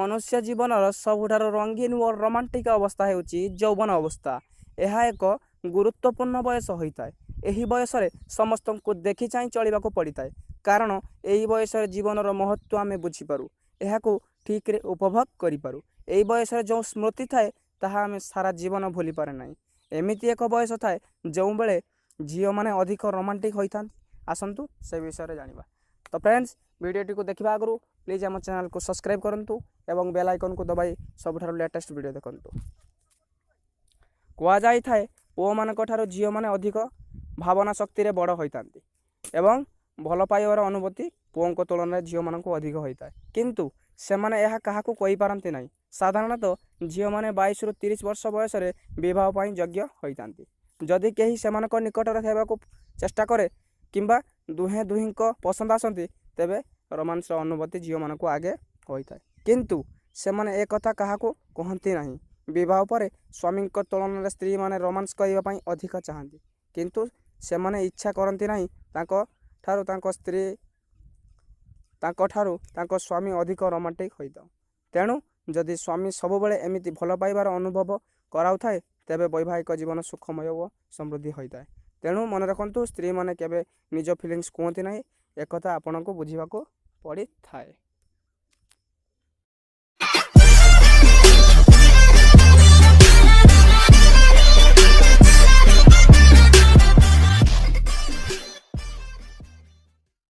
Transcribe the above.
ମନୁଷ୍ୟ ଜୀବନର ସବୁଠାରୁ ରଙ୍ଗୀନ ଓ ରୋମାଣ୍ଟିକ୍ ଅବସ୍ଥା ହେଉଛି ଯୌବନ ଅବସ୍ଥା। ଏହା ଏକ ଗୁରୁତ୍ୱପୂର୍ଣ୍ଣ ବୟସ ହୋଇଥାଏ। ଏହି ବୟସରେ ସମସ୍ତଙ୍କୁ ଦେଖି ଚାହିଁ ଚଳିବାକୁ ପଡ଼ିଥାଏ। କାରଣ ଏହି ବୟସରେ ଜୀବନର ମହତ୍ତ୍ୱ ଆମେ ବୁଝିପାରୁ। ଏହାକୁ ଠିକ୍ରେ ଉପଭୋଗ କରିପାରୁ। ଏହି ବୟସରେ ଯେଉଁ ସ୍ମୃତି ଥାଏ, ତାହା ଆମେ ସାରା ଜୀବନ ଭୁଲିପାରେ ନାହିଁ। ଏମିତି ଏକ ବୟସ ଥାଏ, ଯେଉଁବେଳେ ଝିଅମାନେ ଅଧିକ ରୋମାଣ୍ଟିକ୍ ହୋଇଥାନ୍ତି। ଆସନ୍ତୁ, ସେ ବିଷୟରେ ଜାଣିବା। ତ ଫ୍ରେଣ୍ଡସ୍, ଭିଡ଼ିଓଟିକୁ ଦେଖିବା ଆଗରୁ ପ୍ଲିଜ୍ ଆମ ଚ୍ୟାନେଲକୁ ସବସ୍କ୍ରାଇବ୍ କରନ୍ତୁ ଏବଂ ବେଲ୍ ଆଇକନ୍କୁ ଦବାଇ ସବୁଠାରୁ ଲେଟେଷ୍ଟ ଭିଡ଼ିଓ ଦେଖନ୍ତୁ। କୁହାଯାଇଥାଏ, ପୁଅମାନଙ୍କ ଠାରୁ ଝିଅମାନେ ଅଧିକ ଭାବନା ଶକ୍ତିରେ ବଡ଼ ହୋଇଥାନ୍ତି ଏବଂ ଭଲ ପାଇବାର ଅନୁଭୂତି ପୁଅଙ୍କ ତୁଳନାରେ ଝିଅମାନଙ୍କୁ ଅଧିକ ହୋଇଥାଏ। କିନ୍ତୁ ସେମାନେ ଏହା କାହାକୁ କହିପାରନ୍ତି ନାହିଁ। ସାଧାରଣତଃ ଝିଅମାନେ 22ରୁ 30 ବର୍ଷ ବୟସରେ ବିବାହ ପାଇଁ ଯୋଗ୍ୟ ହୋଇଥାନ୍ତି। ଯଦି କେହି ସେମାନଙ୍କ ନିକଟରେ ହେବାକୁ ଚେଷ୍ଟା କରେ କିମ୍ବା ଦୁହେଁ ଦୁହିଁଙ୍କ ପସନ୍ଦ ଆସନ୍ତି, ତେବେ ରୋମାନ୍ସର ଅନୁଭୂତି ଝିଅମାନଙ୍କୁ ଆଗେ ହୋଇଥାଏ। କିନ୍ତୁ ସେମାନେ ଏକଥା କାହାକୁ କୁହନ୍ତି ନାହିଁ। ବିବାହ ପରେ ସ୍ୱାମୀଙ୍କ ତୁଳନାରେ ସ୍ତ୍ରୀମାନେ ରୋମାନ୍ସ କରିବା ପାଇଁ ଅଧିକ ଚାହାନ୍ତି। କିନ୍ତୁ ସେମାନେ ଇଚ୍ଛା କରନ୍ତି ନାହିଁ ତାଙ୍କ ଠାରୁ ତାଙ୍କ ସ୍ତ୍ରୀ, ତାଙ୍କଠାରୁ ତାଙ୍କ ସ୍ୱାମୀ ଅଧିକ ରୋମାଣ୍ଟିକ୍ ହୋଇଥାଉ। ତେଣୁ ଯଦି ସ୍ୱାମୀ ସବୁବେଳେ ଏମିତି ଭଲ ପାଇବାର ଅନୁଭବ କରାଉଥାଏ, ତେବେ ବୈବାହିକ ଜୀବନ ସୁଖମୟ ଓ ସମୃଦ୍ଧି ହୋଇଥାଏ। ତେଣୁ ମନେ ରଖନ୍ତୁ, ସ୍ତ୍ରୀମାନେ କେବେ ନିଜ ଫିଲିଙ୍ଗସ୍ କୁହନ୍ତି ନାହିଁ। ଏକଥା ଆପଣଙ୍କୁ ବୁଝିବାକୁ ପଡ଼ିଥାଏ।